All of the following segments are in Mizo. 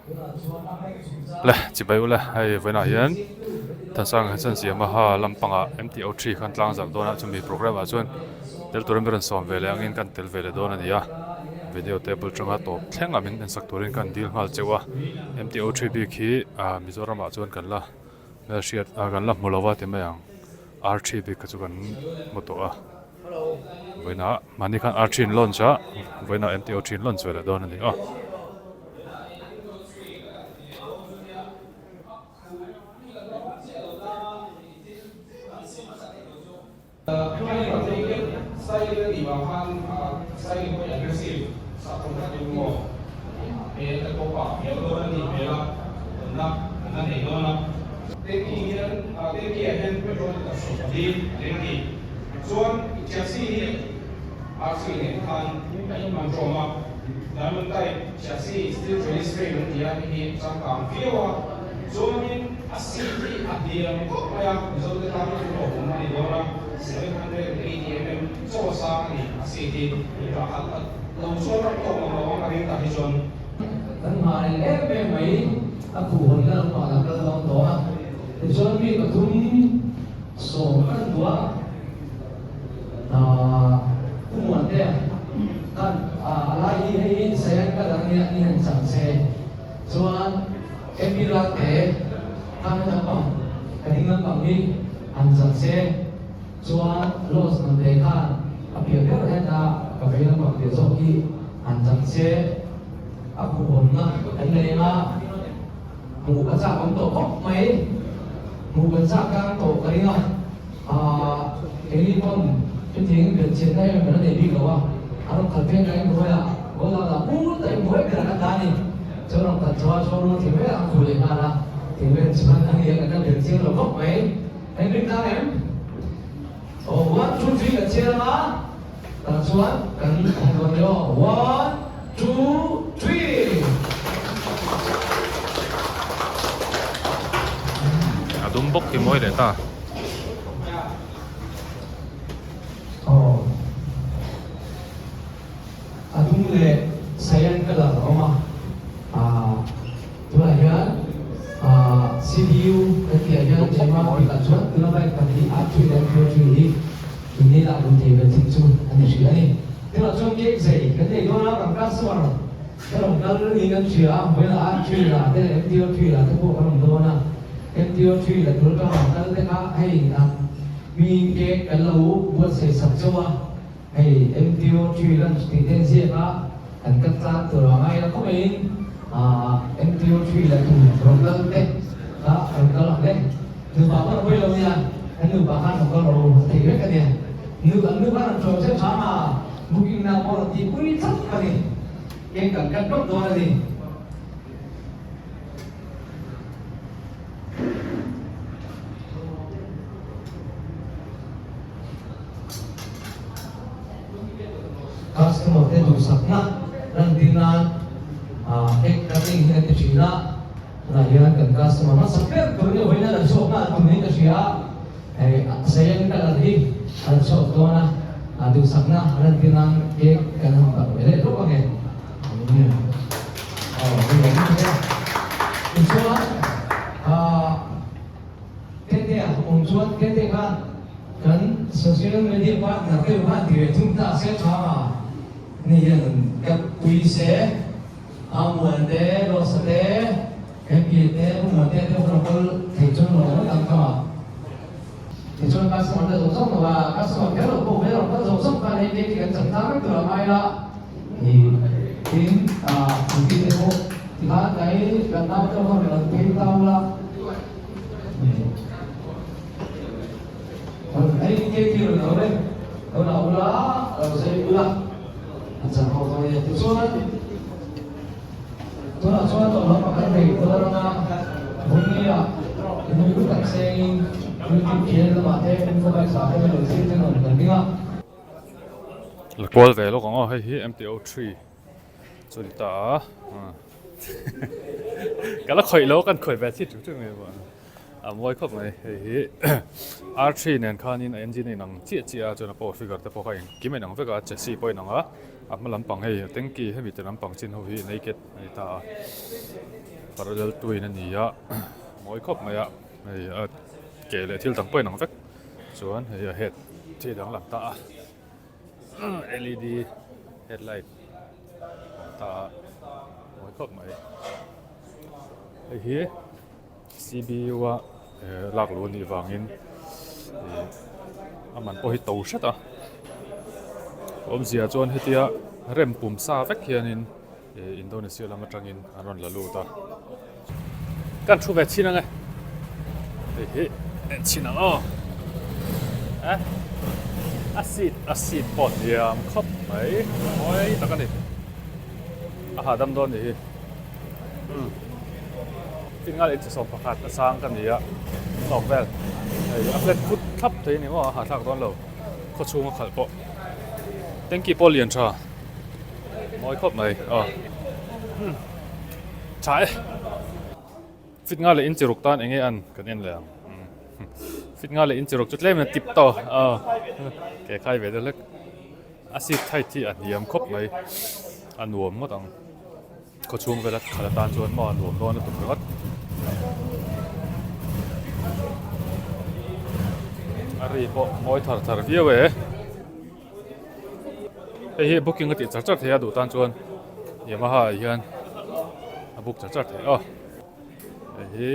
Le chibai ula hei vawiinah hian Thansanga hian Yamaha lampangah MTO three khan tlang zarh dawn a chumi programme ah chuan tel turin min rawn sawm ve leh angin kan tel ve leh dawn a ni a video table atanga tawp thleng a min en sak turin kan dil nghal cheu a MTO three bik hi ah Mizoram ah chuan kan la hriat ah kan la hmu lo va ti mai ang R three bik kha chu kan hmu tawh a. Vawiinah mahni khan R three an launch a, vawiinah MTO three an launch ve leh dawn a ni a. Chuan chassis hi RC nen khan a inman ṭawm a, diamond type chassis steel trellis frame an ti a, hei hi changkang viau a, chuanin a seat hi a hniam khawp mai a, Mizote tan chu hlawhawm a ni dawn a, 780 mm chaw sang a ni a seat hi, mipa khat khat lo chuan ram tawk ang lo ang a ring tak hi chuan. Kan nghah reng em em mai a khuhhawnna lamah la kal dawn tawh a, tichuan mi pathum sawm kan duh a. Pu Muantea khan a lai hi hei hi Sayan ka dang nia ni han chang che chuan MP Ralte khan he lampang ka ding lampang hi han chang che chuan Los Nante khan a piah ber heta ka vei lampang piah zawk hi han chang che a khuhawmna kan nei anga hmuh ka chak awm tawh khawp mai hmuh kan chak tlang tawh ka ring a. Aaa keini pawn chutiang belhchianna em kan la nei bik lo a, a rawn kal phei ka inbuai a, goal ah lah pur ta inbuai ber a kan ta a ni. Chuan rawn kal chhuah a showroom thing vel an khuh leh nghal a, thing vel chuan a ni a kan la belhchiang lo khawp mai. Kan inring tlang em? Aw one two three kan chhiar ang a, tah chuan kan han rawn leh aw one two three. A dum bawk hi mawi leh ta. Aw. A dum leh cyan colour a awm a, ah tunah hian ah CDU kan tih ah hian tlema bikah chuan tuna bike pahnih a three leh four three hi tuni lah duh thei ve thing chu a ni hrih a ni. Tunah chuan cake zei kan nei dawn a, kan customer Ka rawn kal niin kan hria a, vawiin ah R three la te leh MTO three la te pawh ka rawn dawn a, MTO three la tur atanga rawn kal te kha hei ah mi cake kan lo buatsaih sak chauh a, hei MTO three lunch tih te an ziak a, kan cut tlang tur a ngai la khawp maiin ah MTO three la tur rawn kal te kha rawn kal ang le, nupa pawh an hawi lo nia, kan nupa khan rawn kal rawh u a thei vek a nia, nu an nu khan rawn ṭawm zeuh hram a. Booking na pawh rawn tih pui tlat a ni. Keng kan kat rawp dawn a ni. Customer te duhsakna lantir nan cake cutting hi an ti thin a, tunah hian kan customer hmasa ber tur ni vawiin a la chhuak nghal tum niin ka hria a. Hei Sayan ka lal hi a la chhuak dawn a, a duhsakna a lantir nan cake kan han barh ve leh lawk ange. Aw hei lo ni hle. Tichuan ah Tete a awm chuan Tete khan kan social media partner te khan ti ve thung ta se tha a ni hian ka pui se a muan te Rosa te Hemi te Pu Muantea te hun a kawl thei chuan lo ngawt ang kha. Tichuan customer te zawng zawng lo a, customer kher lo pawh hmel rawn kal zawng zawng khan hei cake hi kan chan tlang vek tur a ngai la ni tin ah Puti te pawh tikhan tlai kan nau te ho rawn phei tau la hei cake hi rawn lo le lo la ula lo zai ula a chan ho dawn nia tichuan Tunah chuan tawlhawm a kan nei dawn anga Bunny-a inui lu tak sengin YouTube channel lamah te Infobike ah te lo zir te rawn kan ding a. La kual ve lawk ang aw, hei hi MTO three chu ni ta a, ka la khawih lo kan khawih ve chi tuk tuk mai a, a mawi khawp mai hei hi R three nen khanin a engine a inang chiah chiah a chuan a power figure te pawh kha engkim a inang vek a chassis pawh a inang a. A hma lampang hei a tanky hemi te lampang chin ho hi naked a ni ta a parallel twin a ni a mawi khawp mai a hei a ke leh thil dang pawh a inang vek chuan hei a head chi danglam ta a led headlight a awm ta a mawi khawp mai hei hi C_B_U a lak luh a nih vangin ih a man pawh hi to hret a awmzia chuan hetia rem pum sa vek hianin ih Indonesia lam atangin an rawn la lut a kan thu ve chhin ang e hei hi en chhin ang aw eh a seat a seat pawh hniam khawp mai mawi tak a ni a hahdam dawn nih hi. Umm tinga leh inchhe 11 a sang ka ni a tawk vel hei a flat phut thlap thei a ni maw a hahthlak dawn lo khaw chhung a khalh pawh tanky pawh lian tha mawi khawp mai aw umm tha e fit nga leh inchi ruk tan enge an kan en leh ang umm fit nga leh inchi ruk chu tlem in a tip tawh aw ke khai ve deuh hlek a seat height hi a hniam khawp mai a nuam ngawt ang. Khaw chhung vela khalh atan chuan maw a nuam dawn lutuk ringawt. A ri pawh mawi thar thar viau e. Hei hi booking a tih char char thei a duh tan chuan Yamaha ah hian a book char char thei a. Hei hi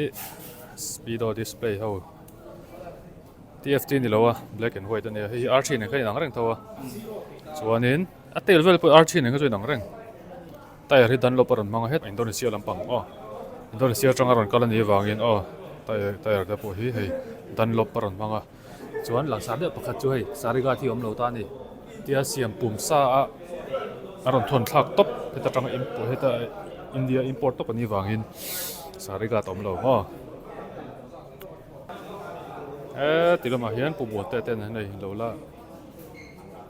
speedo display ho TFT ni lo a black and white a nia hei hi R thin ang kha inang reng tho a chuanin a tail vel pawh R thin ang kha chu inang reng. Tyre hi Dunlop a rawn hmang a het Indonesia lampang aw Indonesia atanga rawn kal a nih avangin aw tyre tyre te pawh hi hei Dunlop a rawn hmang a chuan langsar deuh pakhat chu hei sarighat hi a awm lo ta a ni tia siam pum sa a a rawn thawn thlak tawp heta tanga import heta India import tawp a nih avangin sarighat a awm lo maw he ti lamah hian pu Buante ten an hei lo la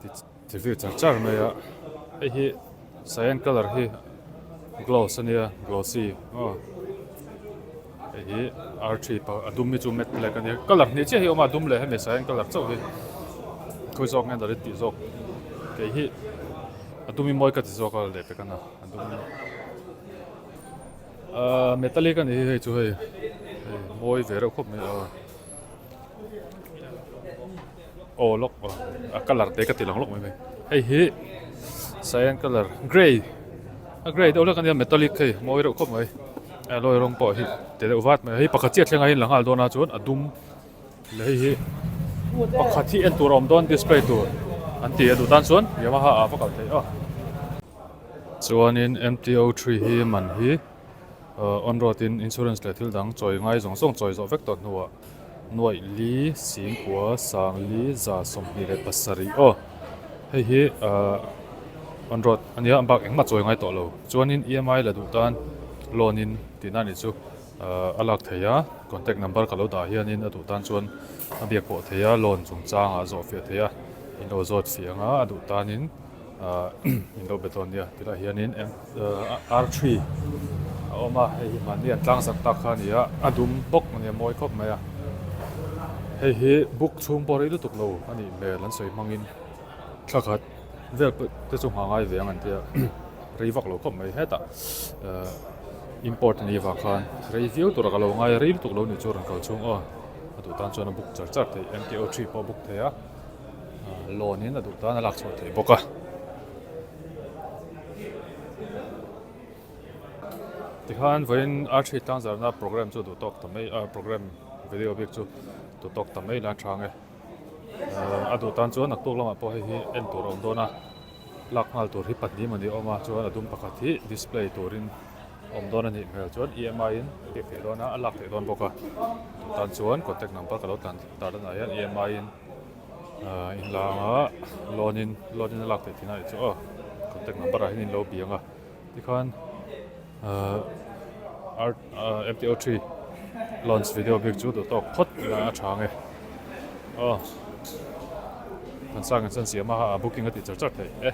ti. Ti vir char char mai a hei hi cyan colour hi gloss a nia glossy aw hei hi r3 pa a dum hi chu matte black a nia colour hnih chiah hi a awm a a dum leh hemi cyan colour chauh hi khawi zawk nge an tih zawk kei hi a dum hi mawi ka ti zawk a leh pek a na a dum ahh metallic a ni hi hei chu hei hei mawi ve reuh khawp mai a. Aw lawk aw a colour te ka ti lang lawk mai mai hei hi cyan colour grey a grey deuh hlek a nia metallic hei mawi reuh khawp mai alloy rawng pawh hi ti deuh vat mai hei pakhat chiah thleng ah hian la nghal dawn a chuan a dum leh hei hi pakhat hi en tur a awm dawn display tur an ti a duh tan chuan Yamaha ah va kal theih a chuanin M_T_O three hi man hi on road in insurance leh thil dang chawi ngai zawng zawng chawi zawh vek tawh hnuah. Nuaih li Singkua Sangli 27 aw hei hi ahh on road a nia bak engmah chawi ngai tawh lo chuanin E M I la duh tan loan in tihna anih chu ahh a lak thei a contact number ka lo dah hianin a duh tan chuan a biak pawh thei a loan chungchangah zawh fiah thei a in lo zawt fiah ang a a duh tanin. Ahh in lo be dawn nia tilai hianin eng ahh R three a awm a hei hi mahni an tlang zak tak kha a ni a a dum bawk a nia mawi khawp mai a hei hi book chhung pawh rei lutuk lo a nih hmel an sawi hmangin thla khat vel pawh te chu nghah ngai ve ang an tia rei vak lo khawp mai hetah ahh import a nih avang khan rei viau tur a ka lo ngai a rei lutuk lo nih chu a rawn kal chhung aw a duh tan chuan a book char char theih M T O three pawh a book thei a. Loan in a duh tan a lak chhuah theih bawk a. Tikhan vawiin R3 tlang zarna program chu duh tawk ta mai a program video bik chu duh tawk ta mai la chang e. A duh tan chuan naktuk lamah pawh hei hi en tur a awm dawn a lak nghal tur hi pahnih mawni a awm a chuan a dum pakhat hi display turin awm dawn a nih hmel chuan EMI in a pek theih dawn a a lak theih dawn bawk a duh tan chuan contact number ka lo tlan tar danah hian EMI in. Ahh in la anga loan in loan in a lak theih thin a nih chu aw contact number ah hian in lo bih ang a tikhan ahh R ahh M T O three launch video bik chu duh tawk phawt ila a tha ang e aw kan sang in chuan siam a booking a tih char char theih e.